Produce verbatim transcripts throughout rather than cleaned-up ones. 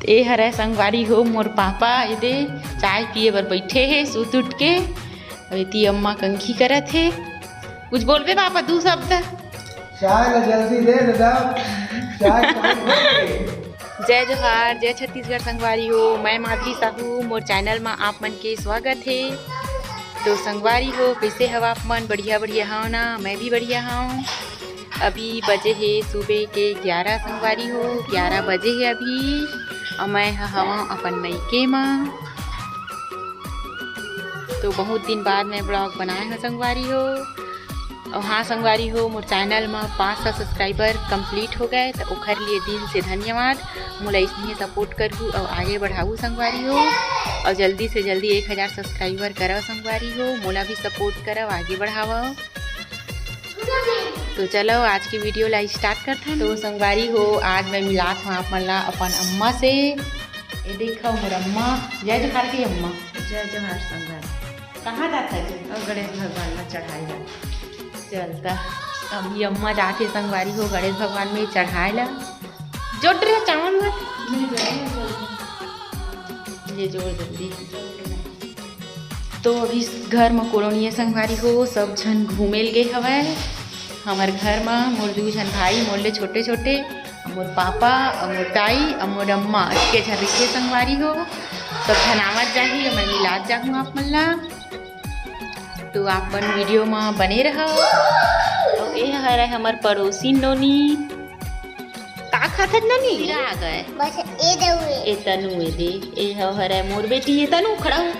ए हरय संगवारी हो मोर पापा, एदे चाय पिए बर बइठे हे सूत उठ के। अउ एती अम्मा कंघी करत हे। कुछ बोलबे पापा, दू शब्द। चाय ला जल्दी दे ददा, चाय time हो गे। जय जोहार, जय छत्तीसगढ़ संगवारी हो, मैं माधुरी साहू, मोर चैनल मा आप मन के स्वागत हे। तो संगवारी हो, कइसे हव आप मन? बढ़िया बढ़िया हव ना? मैं भी बढ़िया हव। अभी बजे हे सुबह के ग्यारह संगवारी हो, ग्यारह बजे हे अभी। अउ मैं ह हवं अपन मइके मा। तो बहुत दिन बाद मैं vlog बनाए हव संगवारी हो। अउ हाँ संगवारी हो, मोर चैनल म पाँच सौ subscriber complete हो गए, तो ओखर लिए दिल से धन्यवाद। मोला इसने support करहू अउ आगे बढ़ाहू संगवारी हो, अउ जल्दी से जल्दी एक हज़ार subscriber करव संगवारी हो, मोला भी support करव, आगे बढ़ावव। तो चलो आज की video ला start करथन। तो संगवारी हो, आज मैं मिलात हूँ आप मन ला अपन अम्मा से। ये देखो मोर अम्मा, जय जोहार के अम्मा। जय जोहार संगवारी। कहाँ जात है तू? अउ गणेश भगवान ला चढ़ाए ला। चल त, अभी अम्मा जात हे संगवारी हो गणेश भगवान में चढ़ाए ला। जोड़ रे चावल मत। ले जोड़ जल्दी। तो अभी घर म कोनो नइ हे संगवारी हो, सब झन घूमे ल गे हवय। हमर घर म मोर दू झन भाई, मोर ले छोटे छोटे, मोर पापा, अउ मोर दाई, अउ मोर अम्मा, एके झन रहिथे संगवारी हो। सब झन आवत जाही, मैं मिलात जाहूँ आप मन ला। तो आप मन video म बने रहव। अउ ए हरय हमर पड़ोसी नोनी। का खाथस नोनी? हीरा आ गए। बस ए दउए। ए तनु ए दे। ए हव हरय मोर बेटी, ए तनु खड़ा हो।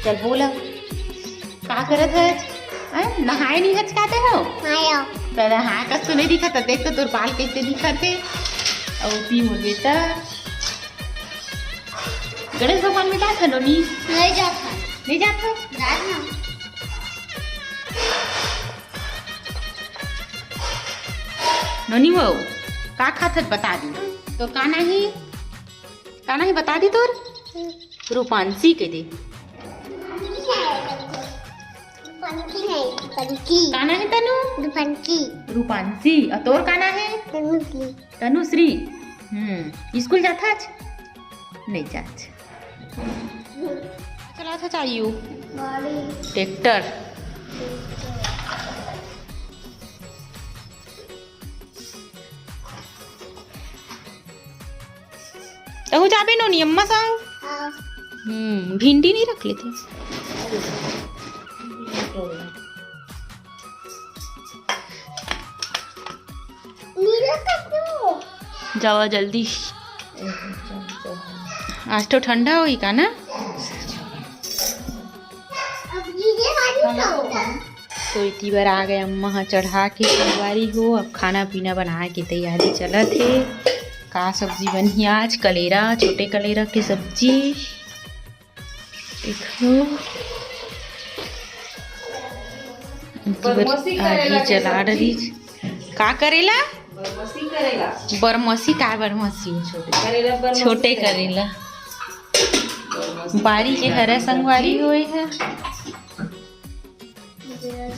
चल बोला। का करत हच? हैं? नहाए नइ हच का ते हो? हाँ। त नहाए कस तो नइ दिखत, देख तो तोर बाल कइसे दिखत हे। अउ पी मोर बेटा। गणेश भगवान में जात हन नोनी? नइ जात हन। नइ जात हन? जात हन। नोनी वो, का खात हस बता दी। तोर का नाम हे? का नाम हे बता दी तोर? रूपांशी के दे। रूपांशी नहीं, रूपांशी। का नाम हे तनु? रूपांशी। रूपांशी। अउ तोर का नाम हे? तनुश्री। तनुश्री। हम्म, स्कूल जात हच? नइ जात। चलात हच आयु? गाड़ी। ट्रैक्टर। तहूँ जाबे नोनी अम्मा संग? हाँ। हम्म, भिंडी नइ रख लेते। नीला कद्दू। जावा जल्दी। आज तो ठंडा होही का ना? अब ये वाली खाऊंगा। तो इति बर आ गए अम्मा ह चढ़ा के संगवारी हो। अब खाना पीना बनाए के तैयारी चलत हे। का सब्जी बनही आज? कलेरा, छोटे कलेरा के सब्जी। देखो, इति बर बरमसी करेला आगी के जला सब्जी। डरी। का करेला? बरमसी करेला। बरमसी, का बरमसी? छोटे करेला बरमसी छोटे करेला। करेला। बरमसी बारी के करेला हरा के संगवारी सब्जी। होए है।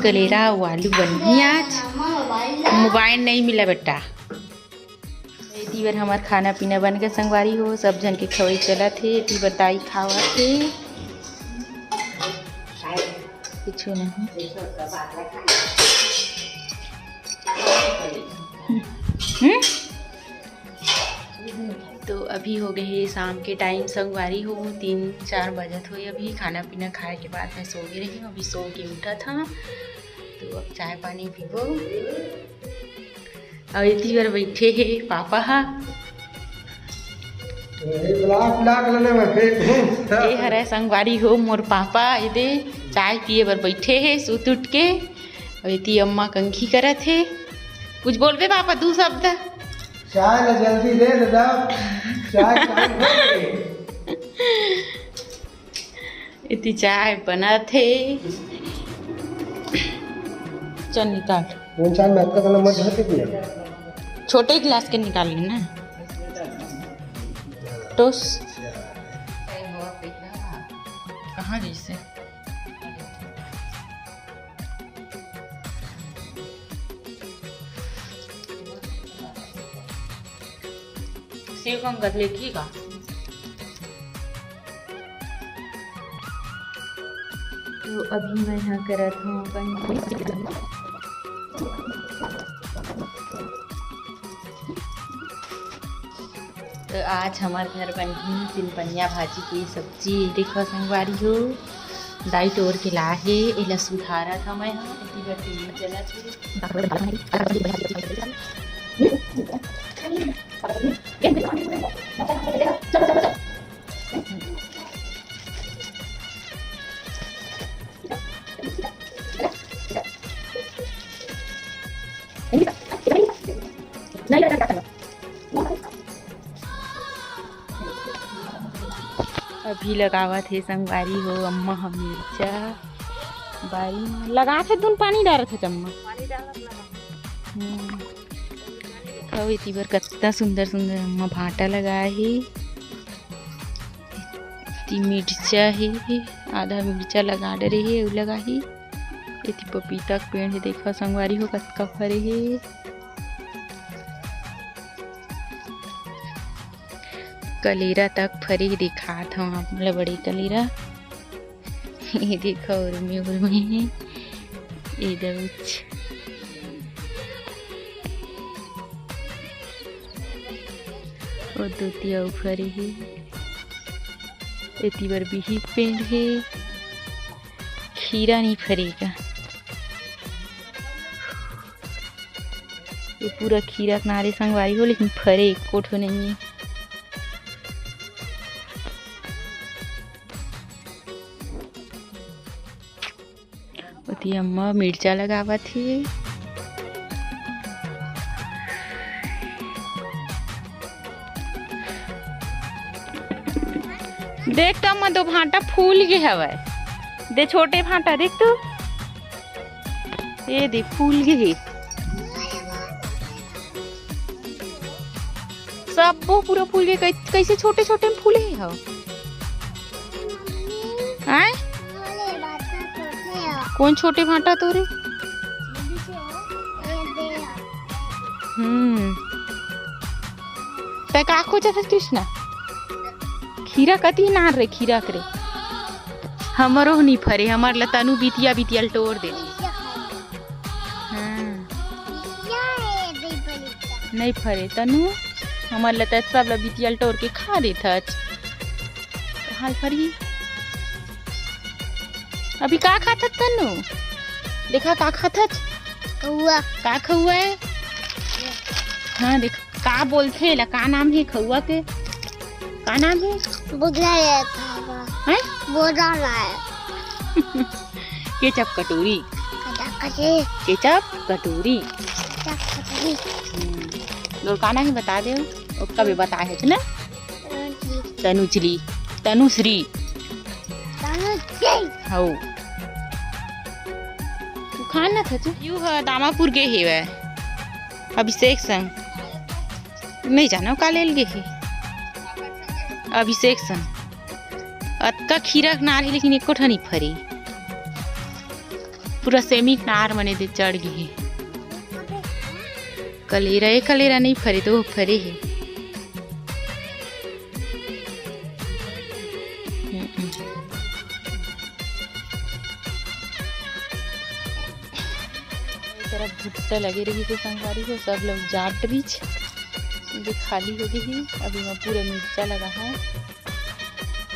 कलेरा अउ आलू बनही आज। मोबाइल नइ मिला बेटा। एती बर हमर खाना पीना बन के संगवारी हो, सब झन के खवई चलत हे। एती बर दाई खावत हे, कुछु नहीं। हम्म? तो अभी हो गए हे शाम के टाइम संगवारी हो, तीन चार बजत होही। अभी खाना पीना खाए के बाद मैं सो गे रही हूँ, अभी सो के उठत हूँ। तो अब चाय पानी पीबो। अउ एती बर बइठे हे पापा हा। ए, ग्लास ला के लेने में फेंक। ए हरे संगवारी हो मोर पापा, एदे चाय पिए बर बइठे हे सूत उठ के। अउ एती अम्मा कंघी करत हे। कुछ बोलबे पापा, दू शब्द। चाय ला जल्दी दे ददा, चाय time हो गई। एती चाय बनत हे। चल निकाल। वो चाय में अतका कलम मत धर के पिया। छोटे गिलास के निकाल लेना। टोस। कहाँ जैसे? सेव पंकज लेखी का? तो अभी मैं ह करत हूँ अपन। तो आज हमर घर बनही चिनपनिया भाजी के सब्जी। देखो संगवारी हो, दाई टोर के लाहे, एला सुधारत हवं मैं ह। एती बर टीवी चलत हे। अभी लगावत हे संगवारी हो अम्मा ह मिर्चा बारी म। लगात हे तुन पानी डारत हे अम्मा। हम्म। देखो एती बर कतना सुंदर सुंदर अम्मा भांटा लगाए हे। एती मिर्चा हे, आधा मिर्चा लगा डरे हे, अउ लगाही। एती पपीता के पेड़ हे, देखो संगवारी हो कतका फरे हे। कलेरा तक फरे हे, दिखात हव आप मन ल बड़े कलेरा। ये देखो उर्मी उर्मी हे, ये दउच। ओ दो ती अउ फरे हे। एती बर बिही के पेड़ हे। खीरा नइ फरे का? ये पूरा खीरा के नारे संगवारी हो, लेकिन फरे एको ठो नइ हे। ओती अम्मा मिर्चा लगावत हे। देख तो अम्मा, दो भांटा फूल गे हवय। दे छोटे भांटा देख तो, ये दे फूल गे हे। सब्बो पूरा फूल गे। कै-, कैसे छोटे छोटे में फूले हे हव? आय? कोन छोटे भांटा तोरे? हम्म। तै का खोजत हस कृष्णा? खीरा कती नार रे, खीरा करे। हमरो नइ फरे, हमर ल तनु बितिया बितिया ल टोर दे। हाँ। नइ फरे तनु, हमर ल त सब ल बितिया ल टोर के खा देथच। कहाँ ल फरही? अभी का खाथच तनु? देखा का खाथच? कौआ। का कौआ हे? हाँ देख, का बोलथे एला, का नाम हे कौआ के? का नाम हे? बोला है बाबा। हैं? बोला है। केचप कटोरी। कटा कटे। केचप कटोरी। कटा कटे। हम्म। तोर का नाम हे बता दे। ओका भी बताए हे ना? तनुजली। तनुश्री। तनुश्री। हौ। तू खान ना था तू? यू ह दामापुर गे हेवय। अभिषेक संग। नइ जानव का लेल गे हे। अभिषेक संग। अतका खीरा के नार हे, लेकिन एको ठन नइ फरे। पूरा सेमी के नार मने दे चढ़ गे हे। कलेरा, ए कलेरा नइ फरे, तो फरे हे। हम्म। ए तरफ भुट्टा लगे रहिस हे संगवारी हो, सब लोग जाट बीच ये खाली हो गई हे। अभी मैं पूरा मिर्चा लगा है।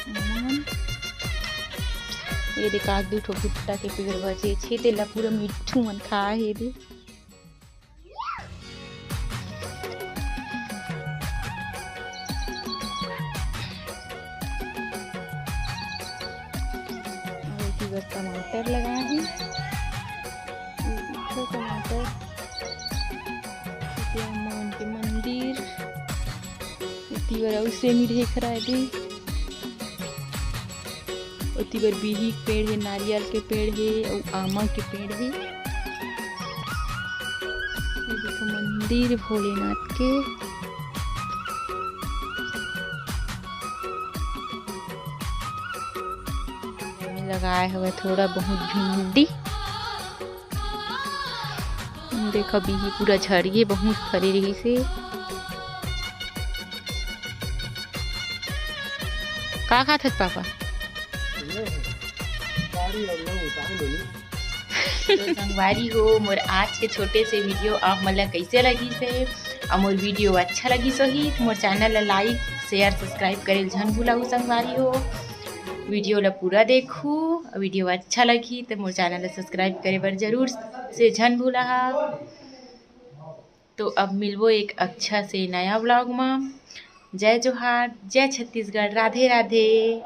हम्म। ये देख, एक दू ठो भुट्टा के पेड़ बचे हे, तेला पूरा मिट्ठू मन खा हे दे। अउ एती बर टमाटर लगा हे, एक ठो टमाटर, एती अम्मा मन के मंदिर, एती बर अउ सेमी ढेखरा हे दे। ओती बर बिही के पेड़ हे, नारियल के पेड़ हे अउ आमा के पेड़ हे। ये देखो मंदिर भोलेनाथ के। लगाए हवय थोड़ा बहुत भिंडी। देखो बिही पूरा झड़िए बहुत फरे रहिस हे। का खात हस पापा? तो संगवारी हो, मोर आज के छोटे से वीडियो आप मन ला कइसे लगिस हे, अउ मोर वीडियो अच्छा लगिस होही तो मोर चैनल ला लाइक, शेयर, सब्सक्राइब करे ल झन भूलहू संगवारी हो। वीडियो ला पूरा देखहू, वीडियो अच्छा लगही तो मोर चैनल ला सब्सक्राइब करे बर जरूर से झन भूलहा। तो अब मिलबो एक अच्छा से नया व्लॉग मा। जय जोहार, जय छत्तीसगढ़, राधे राधे।